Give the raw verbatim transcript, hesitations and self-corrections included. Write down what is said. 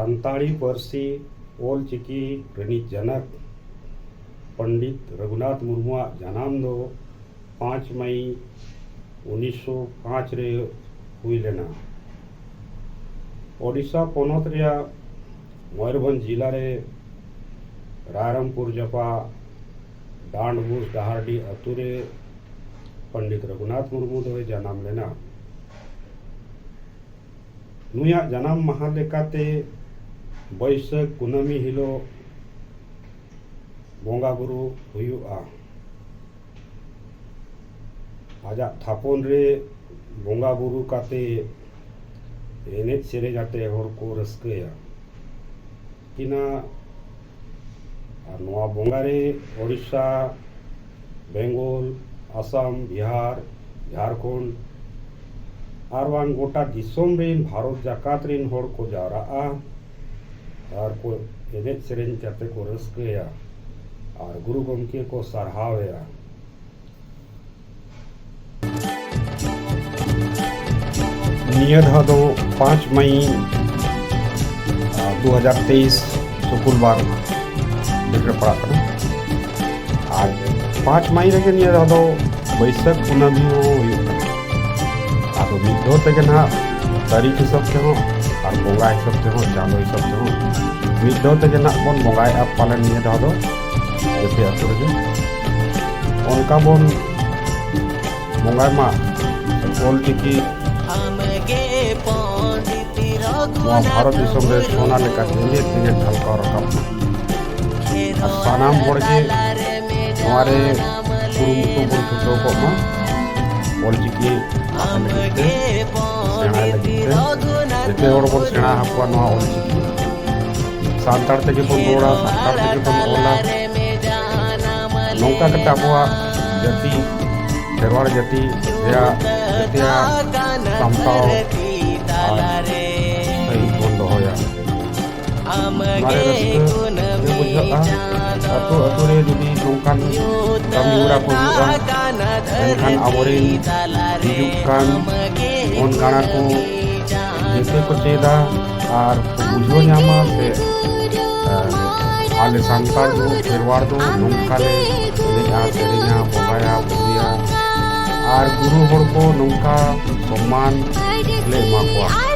ᱥᱟᱱᱛᱟᱲᱤ ᱯᱟᱹᱨᱥᱤ ᱚᱞ ᱪᱤᱠᱤ ᱨᱤᱱᱤᱡ ᱡᱟᱱᱟᱠ ᱯᱚᱱᱰᱤᱛ ᱨᱚᱜᱷᱩᱱᱟᱛᱷ ᱢᱩᱨᱢᱩᱣᱟᱜ ᱡᱟᱱᱟᱢ ᱫᱚ ᱯᱟᱸᱪ ᱢᱟᱭ ᱩᱱᱤᱥᱥᱚ ᱯᱟᱸᱪ ᱨᱮ ᱦᱩᱭ ᱞᱮᱱᱟ᱾ ᱳᱰᱤᱥᱟ ᱯᱚᱱᱚᱛ ᱨᱮᱭᱟᱜ ᱢᱚᱭᱩᱨᱵᱷᱚᱸᱡᱽ ᱡᱤᱞᱟ ᱨᱮ ᱨᱟᱭᱨᱚᱝᱯᱩᱨ ᱡᱟᱯᱟᱜ ᱰᱟᱸᱰᱵᱩᱥ ᱰᱟᱦᱟᱨᱰᱤ ᱟᱹᱛᱩ ᱨᱮ ᱯᱚᱱᱰᱤᱛ ᱨᱚᱜᱷᱩᱱᱟᱛᱷ ᱢᱩᱨᱢᱩ ᱫᱚᱭ ᱡᱟᱱᱟᱢ ᱞᱮᱱᱟ᱾ ᱱᱩᱭᱟᱜ ᱡᱟᱱᱟᱢ ᱢᱟᱦᱟ ᱞᱮᱠᱟᱛᱮ ᱵᱟᱹᱭᱥᱟᱹᱠᱷ ᱠᱩᱱᱟᱹᱢᱤ ᱦᱤᱞᱳᱜ ᱵᱚᱸᱜᱟ ᱵᱩᱨᱩ ᱦᱩᱭᱩᱜᱼᱟ᱾ ᱟᱡᱟᱜ ᱛᱷᱟᱯᱚᱱ ᱨᱮ ᱵᱚᱸᱜᱟ ᱵᱩᱨᱩ ᱠᱟᱛᱮ ᱮᱱᱮᱡ ᱥᱮᱨᱮᱧ ᱟᱛᱮ ᱦᱚᱲ ᱠᱚ ᱨᱟᱹᱥᱠᱟᱹᱭᱟ᱾ ᱠᱤᱱᱟ ᱟᱨ ᱱᱚᱣᱟ ᱵᱚᱸᱜᱟ ᱨᱮ ᱳᱰᱤᱥᱟ, ᱵᱮᱝᱜᱚᱞ, ᱟᱥᱟᱢ, ᱵᱤᱦᱟᱨ, ᱡᱷᱟᱲᱠᱷᱚᱸᱰ ᱟᱨ ᱵᱟᱝ ᱜᱚᱴᱟ ᱫᱤᱥᱚᱢ ᱨᱮᱱ ᱵᱷᱟᱨᱚᱛ ᱡᱟᱠᱟᱛ ᱨᱮᱱ ᱦᱚᱲ ᱠᱚ ᱡᱟᱣᱨᱟᱜᱼᱟ ᱟᱨ ᱠᱚ ᱮᱱᱮᱡ ᱥᱮᱨᱮᱧ ᱠᱟᱛᱮ ᱠᱚ ᱨᱟᱹᱥᱠᱟᱹᱭᱟ ᱟᱨ ᱜᱩᱨᱩ ᱜᱚᱢᱠᱮ ᱠᱚ ᱥᱟᱨᱦᱟᱣᱮᱭᱟ᱾ ᱱᱤᱭᱟᱹ ᱫᱷᱟᱣ ᱫᱚ ᱯᱟᱸᱪ ᱢᱟᱭ, ᱟᱨ, ᱫᱩ ᱦᱟᱡᱟᱨ ᱛᱮᱭᱤᱥ ᱥᱩᱠᱩᱞᱵᱟᱨ ᱰᱮᱴ ᱨᱮ ᱯᱟᱲᱟᱜ ᱠᱟᱱᱟ᱾ ᱟᱨ ᱯᱟᱸᱪ ᱢᱟᱭ ᱨᱮᱜᱮ ᱱᱤᱭᱟᱹ ᱫᱷᱟᱣ ᱫᱚ ᱵᱟᱹᱭᱥᱟᱹᱠᱷ ᱠᱩᱱᱟᱹᱢᱤ ᱦᱚᱸ ᱦᱩᱭᱩᱜ ᱠᱟᱱᱟ᱾ ᱟᱫᱚ ᱢᱤᱫ ᱫᱷᱟᱣ ᱛᱮᱜᱮ ᱱᱟᱦᱟᱜ ᱛᱟᱹᱨᱤᱠᱷ ᱦᱤᱥᱟᱹᱵ ᱛᱮᱦᱚᱸ ᱟᱨ ᱵᱚᱸᱜᱟ ᱦᱤᱥᱟᱹᱵ ᱛᱮᱦᱚᱸ, ᱪᱟᱸᱫᱚ ᱦᱤᱥᱟᱹᱵ ᱛᱮᱦᱚᱸ ᱢᱤᱫ ᱫᱷᱟᱣ ᱛᱮᱜᱮ ᱱᱟᱦᱟᱜ ᱵᱚᱱ ᱵᱚᱸᱜᱟᱭᱮᱫᱼᱟ ᱯᱟᱞᱮᱱ ᱱᱤᱭᱟᱹ ᱫᱷᱟᱣ ᱫᱚ ᱡᱚᱛᱚ ᱟᱹᱛᱩ ᱨᱮᱜᱮ᱾ ᱚᱱᱠᱟ ᱵᱚᱱ ᱵᱚᱸᱜᱟᱭ ᱢᱟ᱾ ᱚᱞ ᱪᱤᱠᱤ ᱱᱚᱣᱟ ᱵᱷᱟᱨᱚᱛ ᱫᱤᱥᱚᱢ ᱨᱮ ᱥᱚᱱᱟ ᱞᱮᱠᱟ ᱡᱮᱜᱮᱫ ᱡᱮᱜᱮᱫ ᱡᱷᱟᱞᱠᱟᱣ ᱨᱟᱠᱟᱵ ᱢᱟ᱾ ᱟᱨ ᱥᱟᱱᱟᱢ ᱦᱚᱲ ᱜᱮ ᱱᱚᱣᱟ ᱨᱮ ᱠᱩᱨᱩᱢᱩᱴᱩ ᱵᱚᱱ ᱪᱷᱩᱴᱟᱹᱣ ᱠᱚᱜ ᱢᱟ᱾ ᱚᱞ ᱪᱤᱠᱤ ᱞᱟᱹᱜᱤᱫ ᱛᱮ, ᱥᱮᱬᱟᱭ ᱞᱟᱹᱜᱤᱫ ᱛᱮ, ᱡᱚᱛᱚ ᱦᱚᱲ ᱵᱚᱱ ᱥᱮᱬᱟ ᱟᱠᱚᱣᱟ ᱱᱚᱣᱟ ᱚᱞ ᱪᱤᱠᱤ᱾ ᱥᱟᱱᱛᱟᱲ ᱛᱮᱜᱮ ᱵᱚᱱ ᱨᱚᱲᱟ, ᱥᱟᱱᱛᱟᱲ ᱛᱮᱜᱮ ᱵᱚᱱ ᱚᱞᱟ᱾ ᱱᱚᱝᱠᱟ ᱠᱟᱛᱮ ᱟᱵᱚᱣᱟᱜ ᱡᱟᱹᱛᱤ, ᱠᱷᱮᱨᱣᱟᱲ ᱡᱟᱹᱛᱤ ᱨᱮᱭᱟᱜ ᱡᱟᱹᱛᱤᱭᱟᱜ ᱥᱟᱢᱴᱟᱣ ᱟᱨ ᱥᱟᱹᱦᱤ ᱵᱚᱱ ᱫᱚᱦᱚᱭᱟ᱾ ᱱᱚᱣᱟ ᱨᱮ ᱨᱟᱹᱥᱠᱟᱹ ᱜᱮ ᱵᱩᱡᱷᱟᱹᱜᱼᱟ᱾ ᱟᱹᱛᱩ ᱟᱹᱛᱩ ᱨᱮ ᱡᱩᱫᱤ ᱱᱚᱝᱠᱟᱱ ᱠᱟᱹᱢᱤ ᱦᱚᱨᱟ ᱠᱚ ᱦᱩᱭᱩᱜᱼᱟ, ᱮᱱᱠᱷᱟᱱ ᱟᱵᱚᱨᱮᱱ ᱦᱤᱡᱩᱜ ᱠᱟᱱ ᱵᱚᱱ ᱜᱟᱬᱟ ᱠᱚ ᱡᱮᱛᱮ ᱠᱚ ᱪᱮᱫᱟ᱾ ᱟᱨ ᱠᱚ ᱵᱩᱡᱷᱟᱹᱣ ᱧᱟᱢᱟ ᱥᱮ, ᱮ, ᱟᱞᱮ ᱥᱟᱱᱛᱟᱲ ᱫᱚ, ᱠᱷᱮᱨᱣᱟᱲ ᱫᱚ ᱱᱚᱝᱠᱟ ᱞᱮ ᱮᱱᱮᱡᱼᱟ, ᱥᱮᱨᱮᱧᱟ, ᱵᱚᱸᱜᱟᱭᱟ, ᱵᱩᱨᱩᱭᱟ᱾ ᱟᱨ ᱜᱩᱨᱩ ᱦᱚᱲ ᱠᱚ ᱱᱚᱝᱠᱟ ᱥᱚᱢᱢᱟᱱ ᱞᱮ ᱮᱢᱟ ᱠᱚᱣᱟ᱾